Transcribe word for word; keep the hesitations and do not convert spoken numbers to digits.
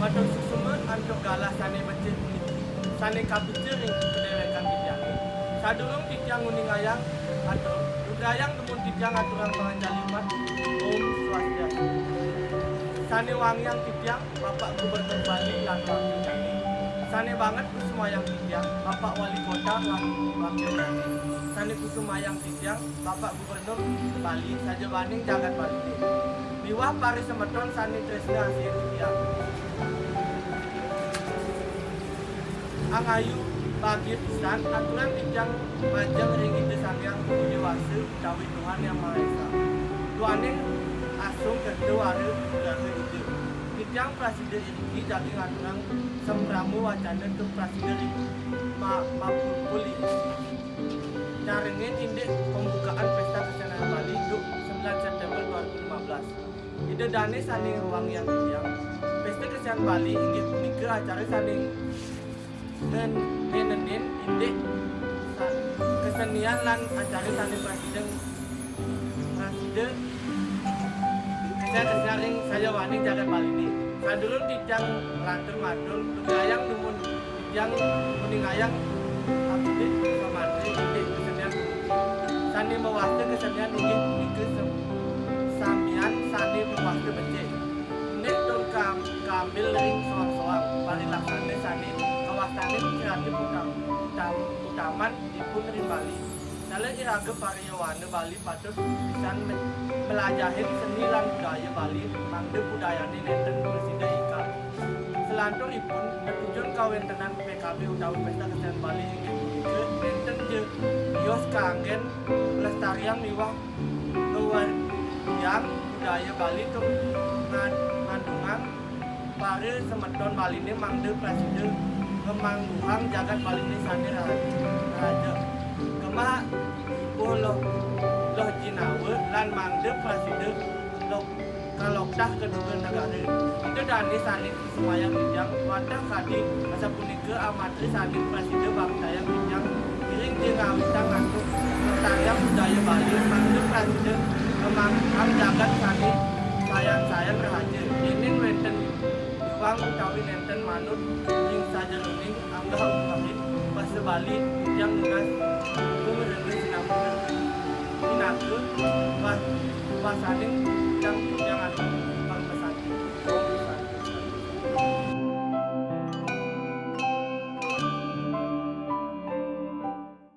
Tur suksma antuk galah sané becik puniki, sané kapica ring padéwékan titiangé. Sadurung titiang nguningayang atur, lugrayang dumun titiang aturang panganjali umat. Om Swastiastu. Sané wangiang titiang, Bapak Gubernur Bali lan wakilnyané. Sané banget kusumayang titiang, Bapak Wali Kota lan wakilnyané. Sané kusumayang titiang, Bapak Gubernur Bali, sajeroning jagat Baliné. Miwah para semeton sané tresna asihin titiang. Angayu bagia pisan aturang titiang majeng ring Ida Sang Hyang Widhi Wasa utawi Tuhan Yang Maha Esa. Duaning asung kerta wara nugraha Ida. Titiang prasida iriki jagi ngaturang samprama wacana tur prasida ring ma-, mapupul iriki. Nyarengin indik pembukaan Pesta Kesenian Bali duk sembilan September dua ribu lima belas. Ida dané sané wangiang titiang, Pesta Kesenian Bali inggih punika acara sané ngen-, ngenénin indik sa-, kesenian lan acara sané prasida, prasida kesenian-kesenian ring sajeroning jagat Baliné. Sadurung titiang nglantur matur, lugrayang dumun titiang nguningayang abdi samantri indik kesenian puniki. Sané mawasta kesenian inggih punika sem-, samian sané mawasta becik. Indik tur kam-, kambil ring soang-soang parilaksana sané kawastanin kreatif utam-, utam-, utaman ipun ring Bali. Taler iraga para yowana Bali patut pisan me-, mlajahin seni lan budaya Bali, mangda budayané nénten prasida ikal. Salanturipun, tetujon kawéntenan P K B utawi Pesta Kesenian Bali inggih punika nénten ja tios kanggén nglestariang miwah ngwerdiang budaya Bali tur nga-, ngandungang para semeton Baliné mangda prasida ngamangguhang jagat Baliné sané ra-, raja. Gemah ipuh loh, loh jinawa lan mangda prasida loh kaloktah ka dura negara. Ida dané sané kusumayang titiang, wantah kadi asapunika amatri sané prasida baktayang titiang, ngiring ja ngawitang antuk nglestariang budaya Bali, mangda prasida ngamangguhang jagat sané sayan-sayan rahaja. Yéning wénten iwang utawi nénten manut ring sajeroning anggah utawi basa Bali, titiang nunas gung rena sinampura. Pinaka was-, wasaning titiang